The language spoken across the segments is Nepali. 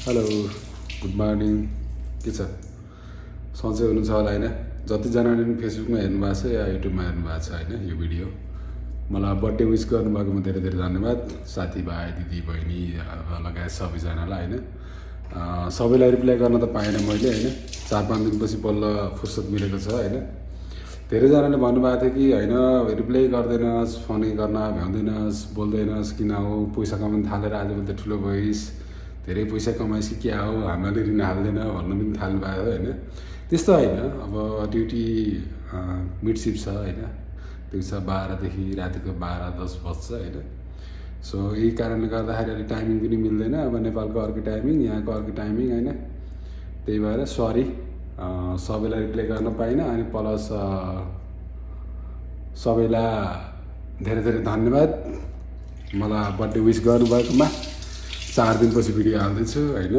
हेलो गुड मर्निङ के छ सन्चै हुनुहुन्छ होला होइन जतिजनाले पनि फेसबुकमा हेर्नुभएको छ या युट्युबमा हेर्नुभएको छ होइन यो भिडियो मलाई बर्थडे विस गर्नुभएकोमा धेरै धेरै धन्यवाद साथीभाइ दिदी बहिनी लगायत सबैजनालाई होइन सबैलाई रिप्लाई गर्न त पाएन मैले होइन 4-5 दिनपछि बल्ल फुर्सद मिलेको छ होइन धेरैजनाले भन्नुभएको थियो कि होइन रिप्लाई गर्दैनस् फोनै गर्न भ्याउँदैनस् बोल्दैनस् किन हो पैसा कमाउनु थालेर आजभोलि त ठुलो भइस् धेरै पैसा कमाइस् कि क्या हो हामीलाई ऋण हाल्दैन भन्न पनि थाल्नु भयो होइन त्यस्तो होइन अब ड्युटी मिड सिफ्ट छ होइन दिउँसो 12 देखि रातिको 12-10 बज्छ होइन सो यही कारणले गर्दाखेरि अहिले टाइमिङ पनि मिल्दैन अब नेपालको अर्को टाइमिङ यहाँको अर्को टाइमिङ होइन त्यही भएर सरी सबैलाई रिप्लाई गर्न पाइनँ अनि प्लस सबैलाई धेरै धेरै धन्यवाद मलाई बर्थडे विस गर्नुभएकोमा 4 दिनपछि भिडियो हाल्दैछु होइन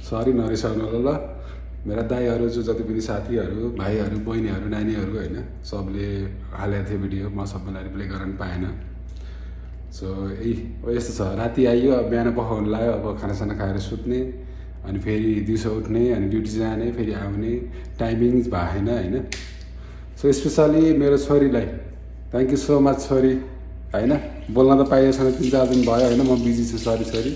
सरी नरिसाउनु होला ल मेरा दाइहरू जो जति पनि साथीहरू भाइहरू बहिनीहरू नानीहरू होइन सबले हालेको थियो भिडियो म सबैलाई रिप्लाई गर्न पाएन सो यस्तो छ राति आइयो अब बिहान पखाउनु लाग्यो अब खानासाना खाएर सुत्ने अनि फेरि दिउँसो उठ्ने अनि ड्युटी जाने फेरि आउने टाइमिङ भएन होइन सो स्पेसली मेरो छोरीलाई थ्याङ्क यू सो मच छोरी होइन बोल्न त पाइएको छैन 3-4 दिन भयो होइन म बिजी छु सरी छोरी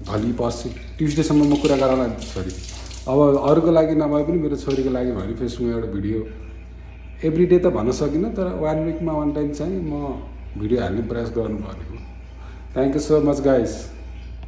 भोलि पर्सि ट्युसडेसम्म म कुरा गराउन छोरी अब अरूको लागि नभए पनि मेरो छोरीको लागि भने फेसबुकमा एउटा भिडियो एभ्री डे त भन्न सकिनँ तर 1 विकमा 1 टाइम चाहिँ म भिडियो हाल्ने प्रयास गर्नु पर्ने हो thank you so much guys